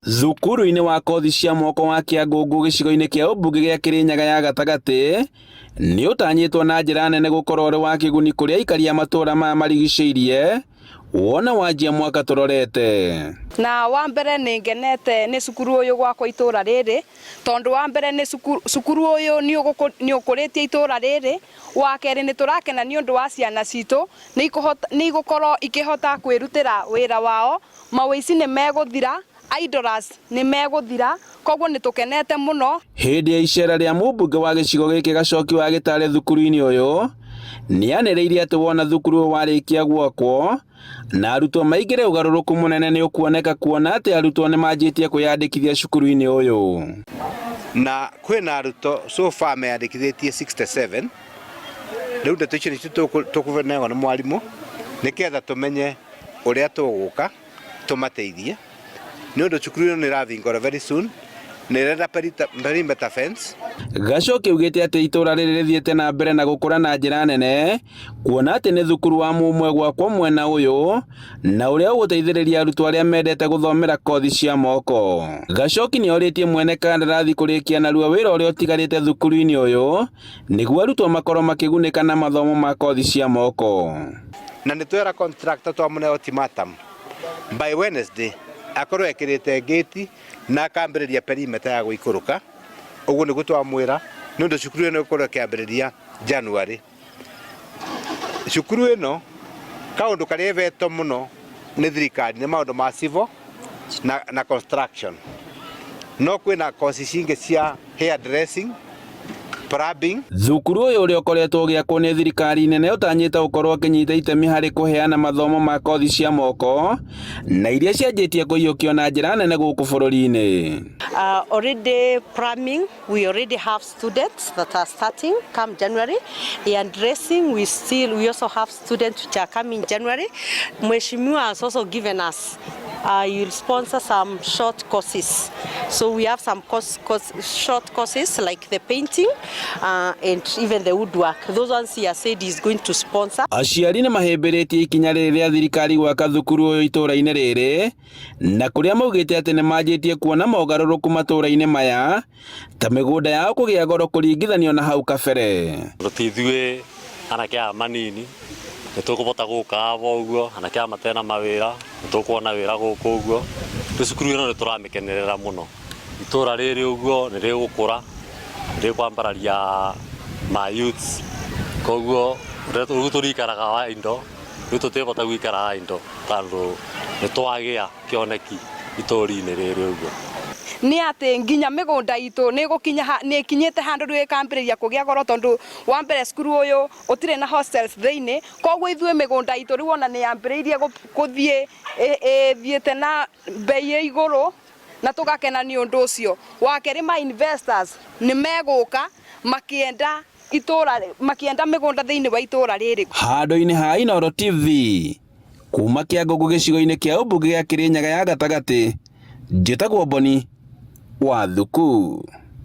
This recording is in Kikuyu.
Thukuru-inĩ wa kothi cia moko wa Kĩangũngũ gĩcigo-inĩ kĩa ũmbunge gĩa Kĩrĩnyaga ya gatagatĩ nĩ ũtanyĩtwo na njĩra nene gũkorwo ũrĩ wa kĩguni kũrĩ aikari a matũũra maya marigicĩirie wona wanjia mwaka tũrorete. Na wa mbere nĩ ngenete nĩ cukuru ũyũ gwakwa itũra rĩrĩ, tondũ wa mbere nĩ cukuru ũyũ nĩ ũkũrĩtie itũra rĩrĩ, wa kerĩ nĩ tũrakena nĩ ũndũ wa ciana citũ nĩ igũkorwo ikĩhota kwĩrutĩra wĩra wao, mawĩici nĩ megũthira, idlers nĩ megũthira, koguo nĩ tũkenete mũno. Hĩndĩ ya icera rĩa mũmbunge wa gĩcigo gĩkĩ Gacoki wa Gĩtare thukuru-inĩ ũyũ, nĩanĩrĩire atĩ wona thukuru ũyũ warĩkia gwakwo na arutwo maingĩre ũgarũrũku mũnene nĩ ũkuoneka kuona atĩ arutwo nĩ manjĩtie kwĩyandĩkithia cukuru-inĩ ũyũ. Na kwĩna arutwo so far meyandĩkithĩtie 67. Rĩu ndeto icio nĩcio tũkũnengwo nĩ mwarimũ nĩketha tũmenye ũrĩa tũgũka tũmateithie nĩ ũndũ cukuru ĩno nĩ ĩravingũra very soon na ĩrenda perimeter fence. Gacoki augĩte atĩ itũra rĩrĩ rĩthiĩte na mbere na gũkũra na njĩra nene kuona atĩ nĩ thukuru wa mũmwe gwakwo mwena ũyũ na ũrĩa ũgũteithĩrĩria arutwo arĩa mendete gũthomera kothi cia moko. Gacoki nĩ orĩtie mwene kandarathi kũrĩkia narua wĩra ũrĩa ũtigarĩte thukuru-inĩ ũyũ nĩguo arutwo makorwo makĩgunĩka na mathomo ma kothi cia moko. Na nĩ twera contractor twamũne ultimatum by Wednesday akorwo ekĩrĩte gate na akambĩrĩria perimeter ya gũikũrũka. Ũguo nĩguo twamwĩra nĩ ũndũ cukuru ĩno ĩgũkorwo ĩkĩambĩrĩria January. Cukuru ĩno kaũndũ karĩa ĩvetwo mũno nĩ thirikari nĩ maũndũ ma civil na construction. No kwĩna koci cingĩ cia hair dressing, plumbing. Thukuru ũyũ ũrĩa ũkoretwo ũgĩakwo nĩ thirikari nene ũtanyĩte gũkorwo ũkĩnyita itemi harĩ kũheana mathomo ma kothi cia moko na iria cianjĩtie kũiyũkio na njĩra nene gũkũ bũrũri-inĩ. Already plumbing, we already have students that are starting come January. Hair dressing, we also have students which are coming January. Mheshimiwa has also given us, you'll sponsor some short courses. So we have some short courses like the painting and even the woodwork. Those ones he has said he's going to sponsor. Aciari nĩ mahĩmbĩrĩtie ikinya rĩrĩ rĩa thirikari gwaka thukuru ũyũ itũũra-inĩ rĩrĩ na kũrĩa maugĩte atĩ nĩ manjĩtie kuona mogarũrũku matũũra-inĩ maya ta mĩgũnda yao kũgĩa goro kũringithanio na hau kabere. Ti ithuĩ anake aya manini nĩ tũkũbota gũka aba ũguo, anake aya matena mawĩra nĩ tũkuona wĩra gũkũ ũguo. Rĩu cukuru ĩno nĩ tũramĩkenerera mũno. Itũra rĩrĩ ũguo nĩ rĩgũkũra, nĩ rĩkwambararia ma youths, koguo rĩu tũrikaraga wa indo, rĩu tũtibota gũikara wa indo tondũ nĩ twagĩa kĩoneki itũũra-inĩ rĩrĩ ũguo. Nĩ atĩ nginya mĩgũnda itũ nĩ ĩgũkinya nĩ ĩkinyĩte handũ rĩu ĩkambĩrĩria kũgĩa goro tondũ wa mbere cukuru ũyũ ũtirĩ na hostels thĩinĩ, koguo ithuĩ mĩgũnda itũ rĩu ona nĩ yambĩrĩirie gũthiĩ ĩthiĩte na mbei ĩ igũrũ na tũgakena nĩ ũndũ ũcio. Wa kerĩ ma investors nĩ megũka makĩenda itũra, makĩenda mĩgũnda thĩinĩ wa itũra rĩrĩ. Handũ-inĩ ha Inooro TV kuma Kĩangũngũ gĩcigo-inĩ kĩa ũmbunge gĩa Kĩrĩnyaga ya gatagatĩ, njĩtagwo Boni wa Thuku.